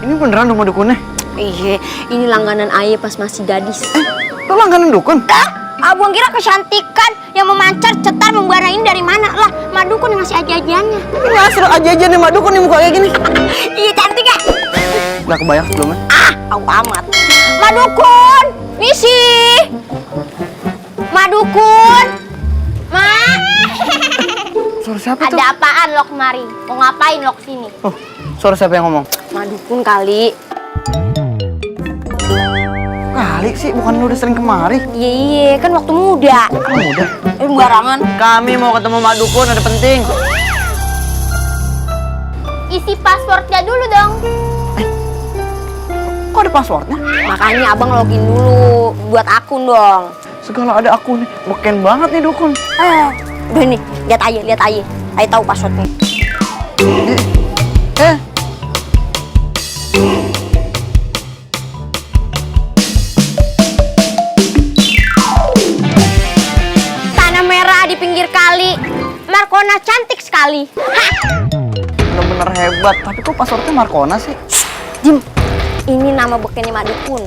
Ini beneran rumah dukunnya? Iya, ini langganan Aye pas masih gadis. Lo langganan dukun? Abang kira kecantikan yang memancar, cetar, membara ini dari mana lah? Mak dukun yang ngasih aja-ajannya. Ini asal aja nih mak dukun nih muka kayak gini. Iya cantik ya? Gak kebayang sebelumnya. Aku amat. Mak dukun, misi. Mak dukun, mak. Suara siapa tuh? Ada apaan lo kemari? Mau ngapain lo kesini? Oh, suara siapa yang ngomong? Mak dukun kali. Kali sih, bukan lu udah sering kemari. Iya, kan waktu muda. Kamu udah? Barangan. Kami mau ketemu mak dukun, ada penting. Isi passwordnya dulu dong. Kok ada passwordnya? Makanya abang login dulu buat akun dong. Segala ada akunnya. Beken banget nih dukun. Udah nih, lihat aja. Ayo tahu passwordnya. Tanah merah di pinggir kali. Markona cantik sekali. Hah? Bener-bener hebat. Tapi kok passwordnya Markona sih? Dim, ini nama bekennya Mak Dukun.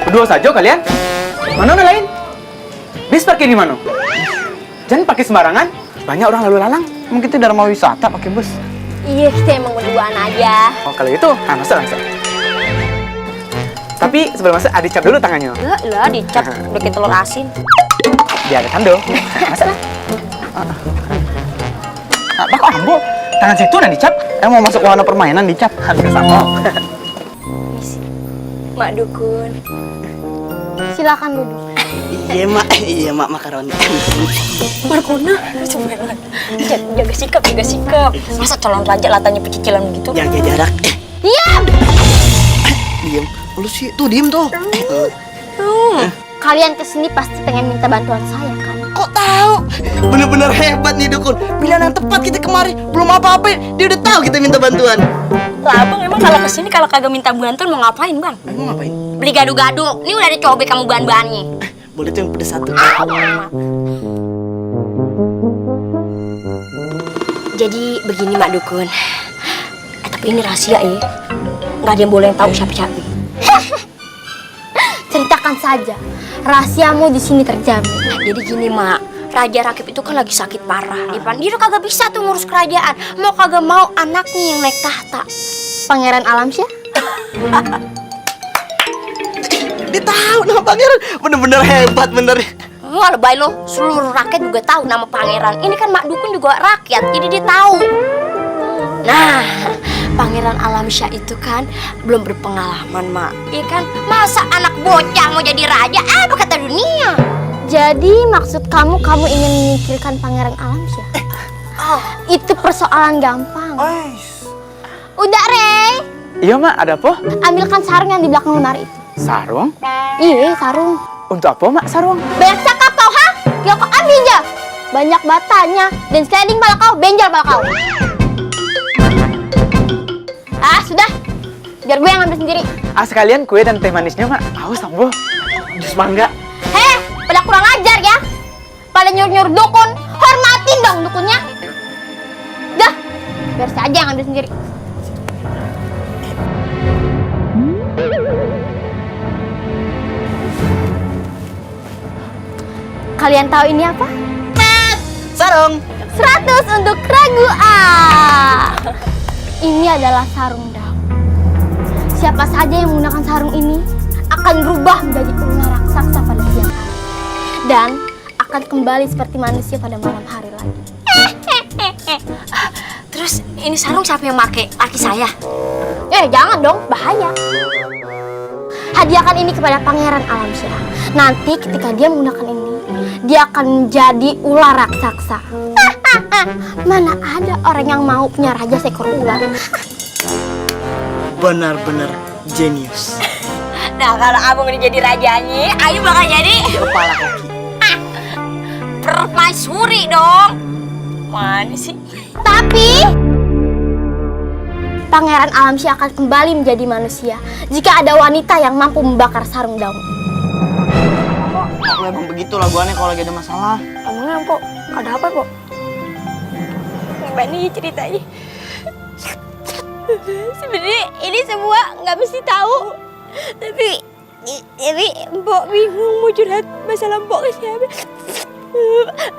Berdua saja kalian? Mana orang lain? Bis parkir di mana? Jangan pakai sembarangan. Banyak orang lalu lalang. Emang kita dharma wisata pakai bus? Iya, kita emang berduaan aja. Oh kalau itu, masuk langsung. Tapi sebelum masuk, dicap dulu tangannya. Lah, dicap bikin telur asin. Biar ada tando. Masuk lah. Apa kok ambo? Tangan situ dan dicap. Mau masuk wahana permainan dicap. Harus sama. Mak Dukun. Silakan duduk. Iya mak makaroni. Markona, jaga sikap. Masa calon raja latanya pecicilan begitu? Jaga jarak. Diam! Diem. Lu sih tuh diem tuh. Kalian kesini pasti pengen minta bantuan saya kan? Kok tahu? Bener-bener hebat nih dukun. Pilihan yang tepat kita kemari. Belum apa-apa, dia udah tahu kita minta bantuan. Lah abang emang kalau kesini kalau kagak minta bantuan mau ngapain bang? Emang ngapain? Beli gado-gado. Ini udah ada cobek kamu bahan-bahannya. Boleh tuh yang pedes satu. Jadi begini Mak Dukun. Tapi ini rahasia ya. Nggak ada yang boleh tahu siapa-siapa. Ceritakan saja. Rahasiamu di sini terjamin. Jadi gini Mak. Raja Rakib itu kan lagi sakit parah. Dia udah kagak bisa tuh ngurus kerajaan. Mau kagak mau anaknya yang naik tahta. Pangeran Alamsyah. Dia tahu nama pangeran. Bener-bener hebat bener. Wah lebay lo. Seluruh rakyat juga tahu nama pangeran. Ini kan Mak Dukun juga rakyat. Jadi dia tahu. Nah, Pangeran Alamsyah itu kan belum berpengalaman, Mak. Iya kan? Masa anak bocah mau jadi raja? Apa kata dunia? Jadi maksud kamu ingin menyingkirkan Pangeran Alamsyah? Itu persoalan gampang. Udah, Rey. Iya mak, ada apa? Ambilkan sarung yang di belakang lemari itu. Sarung? Iya, sarung. Untuk apa mak sarung? Banyak cakap kau, ha? Ya kau ambil aja. Banyak batanya dan sliding pala kau, benjol pala kau. Sudah. Biar gue yang ambil sendiri. Sekalian kue dan teh manisnya mak. Awas ambo. Jus mangga. Pada kurang ajar ya. Pada nyuruh-nyuruh dukun. Hormatin dong dukunnya. Dah. Biar saya aja yang ambil sendiri. Kalian tahu ini apa? Sarung. 100 untuk Ragu A. Ini adalah sarung daun. Siapa saja yang menggunakan sarung ini akan berubah menjadi ular raksasa pada siang hari. Dan akan kembali seperti manusia pada malam hari lagi. Terus ini sarung siapa yang pakai? Laki saya? Jangan dong, bahaya. Hadiahkan ini kepada Pangeran Alamsyah. Nanti ketika dia menggunakan ini, dia akan menjadi ular raksasa. Mana ada orang yang mau punya raja seekor ular? Benar-benar jenius. Nah, kalau abang udah jadi rajanya, ayo bakal jadi Kepala kaki. permaisuri dong. Mana sih? Tapi Pangeran Alamsyah akan kembali menjadi manusia jika ada wanita yang mampu membakar sarung daun. Aku emang begitu laguannya kalau lagi ada masalah. Emangnya, Pok? Ada apa, Pok? Gimana ya ceritanya? Sebenarnya ini semua nggak mesti tahu. Tapi Mbok bingung mau curhat masalah Mbok ke siapa.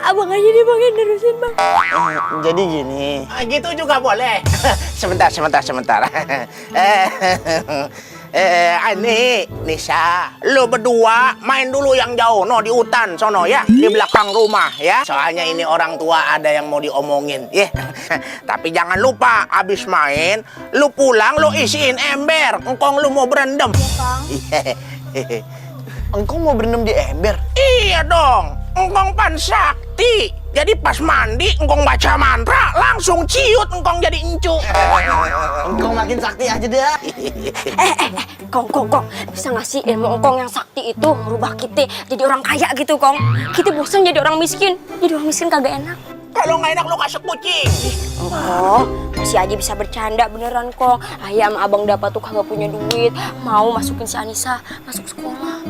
Abang aja deh Bang yang nerusin Bang. Jadi gini. Gitu juga boleh. Sebentar. Ini Nisa, lu berdua main dulu yang jauh, no di hutan sono ya, di belakang rumah ya. Soalnya ini orang tua ada yang mau diomongin, ya. Tapi jangan lupa, abis main, lu pulang lu isiin ember, engkong lu mau berendam. Iya, Engkau mau berendam di ember? iya dong, engkong pan sakti. Jadi pas mandi, engkong baca mantra, langsung ciut engkong jadi encu. Engkau makin sakti aja dah. Kong, bisa ngasih ilmu engkong yang sakti itu merubah kita jadi orang kaya gitu, Kong. Kita bosan jadi orang miskin. Jadi orang miskin kagak enak. Kalau nggak enak lu kasih kucing. Oh, masih aja bisa bercanda beneran, Kong. Ayam abang dapat tuh kagak punya duit, mau masukin si Anissa masuk sekolah.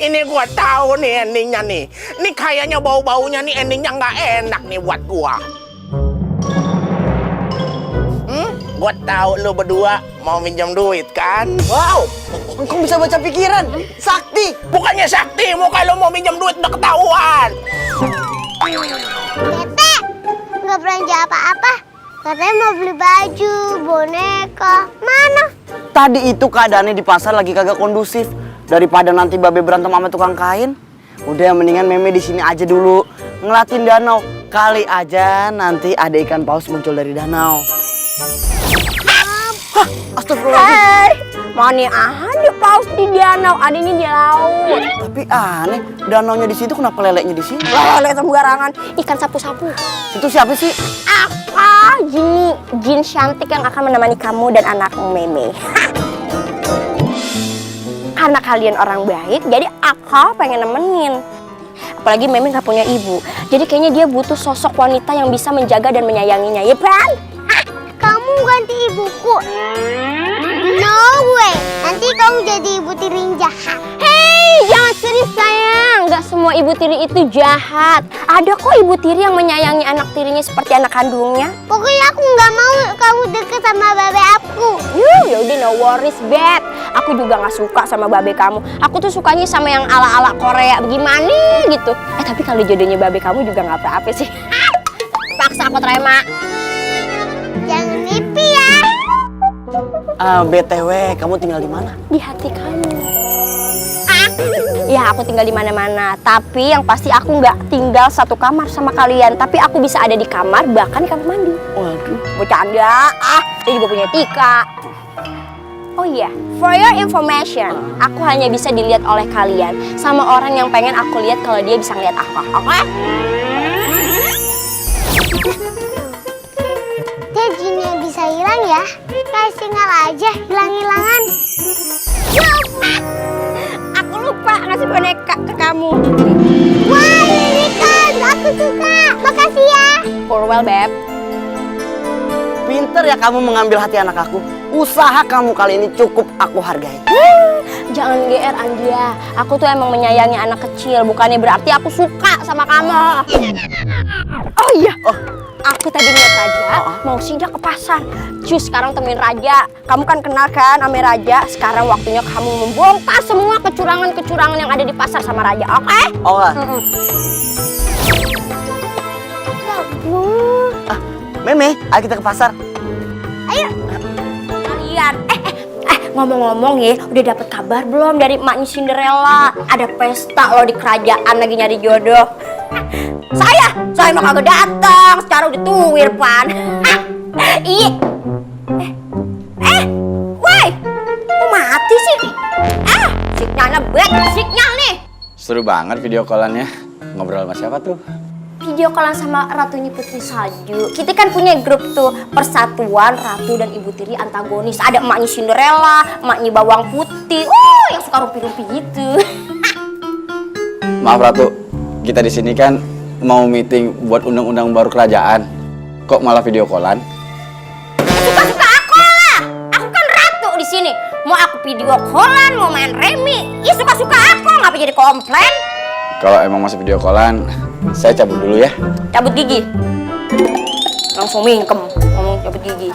Ini gua tahu nih endingnya nih. Ini kayaknya bau-baunya nih endingnya nggak enak nih buat gua. Gua tahu lu berdua mau minjem duit kan? Wow, engkau bisa baca pikiran. Sakti. Bukannya sakti, muka lu mau minjem duit udah ketahuan. Tete, nggak belanja apa-apa. Katanya mau beli baju, boneka. Mana? Tadi itu keadaannya di pasar lagi kagak kondusif. Daripada nanti babe berantem sama tukang kain, udah mendingan meme di sini aja dulu ngelatin danau. Kali aja nanti ada ikan paus muncul dari danau. Astagfirullahaladzim. Mana ada paus di danau, ada ini di laut. Tapi aneh, danaunya di situ kenapa leleknya di sini? Lele sembarangan, ikan sapu-sapu. Itu siapa sih? Apa? Jin cantik yang akan menemani kamu dan anakmu Meme. Karena kalian orang baik, jadi aku pengen nemenin. Apalagi Meme nggak punya ibu, jadi kayaknya dia butuh sosok wanita yang bisa menjaga dan menyayanginya, ya kan? Kamu ganti ibuku. No way. Nanti kamu jadi ibu tiri yang jahat. Hei, jangan serius sayang. Gak semua ibu tiri itu jahat. Ada kok ibu tiri yang menyayangi anak tirinya seperti anak kandungnya. Pokoknya aku nggak mau kamu deket sama babe aku. Yaudah no worries, Beb. Aku juga gak suka sama babe kamu. Aku tuh sukanya sama yang ala-ala Korea. Gimana gitu. Tapi kalau jodohnya babe kamu juga gak apa-apa sih. Paksa aku terima. Jangan mimpi ya. BTW, kamu tinggal di mana? Di hati kamu. Ya aku tinggal di mana-mana. Tapi yang pasti aku nggak tinggal satu kamar sama kalian. Tapi aku bisa ada di kamar, bahkan di kamar mandi. Waduh. Bercanda. Dia juga punya Tika. Oh iya, for your information, aku hanya bisa dilihat oleh kalian sama orang yang pengen aku lihat kalau dia bisa ngeliat aku. Oke? Dia jinnya bisa hilang ya. Kayak singal aja hilang-hilangan. Aku lupa ngasih boneka ke kamu. Wah, ini kan aku suka. Makasih ya. For well, Beb. Pinter ya kamu mengambil hati anak aku. Usaha kamu kali ini cukup aku hargai. Jangan GR Andia. Aku tuh emang menyayangi anak kecil. Bukannya berarti aku suka sama kamu. Oh iya. Aku tadi lihat Raja mau singgah ke pasar. Cus, sekarang temuin Raja. Kamu kan kenal kan sama Raja. Sekarang waktunya kamu membongkar semua kecurangan-kecurangan yang ada di pasar sama Raja. Oke? Oh enggak? Meme, ayo kita ke pasar. Ayo. Kalian. Ngomong-ngomong ya, udah dapet kabar belum dari emaknya Cinderella? Ada pesta loh di kerajaan lagi nyari jodoh. Saya mah kagak datang, secara udah tuwir pan. Iya. Woi, kok mati sih? Sinyalnya sinyal nih. Seru banget video callannya. Ngobrol sama siapa tuh? Video callan sama Ratunya Putri Salju. Kita kan punya grup tuh, Persatuan Ratu dan Ibu Tiri Antagonis. Ada emaknya Cinderella, emaknya Bawang Putih. Yang suka rumpi-rumpi gitu. Maaf Ratu, kita di sini kan mau meeting buat undang-undang baru kerajaan. Kok malah video callan? Mau aku video callan, mau main remi, ya suka-suka aku, ngapa jadi komplain? Kalau emang masih video callan, saya cabut dulu ya. Cabut gigi. Langsung mingkem ngomong cabut gigi.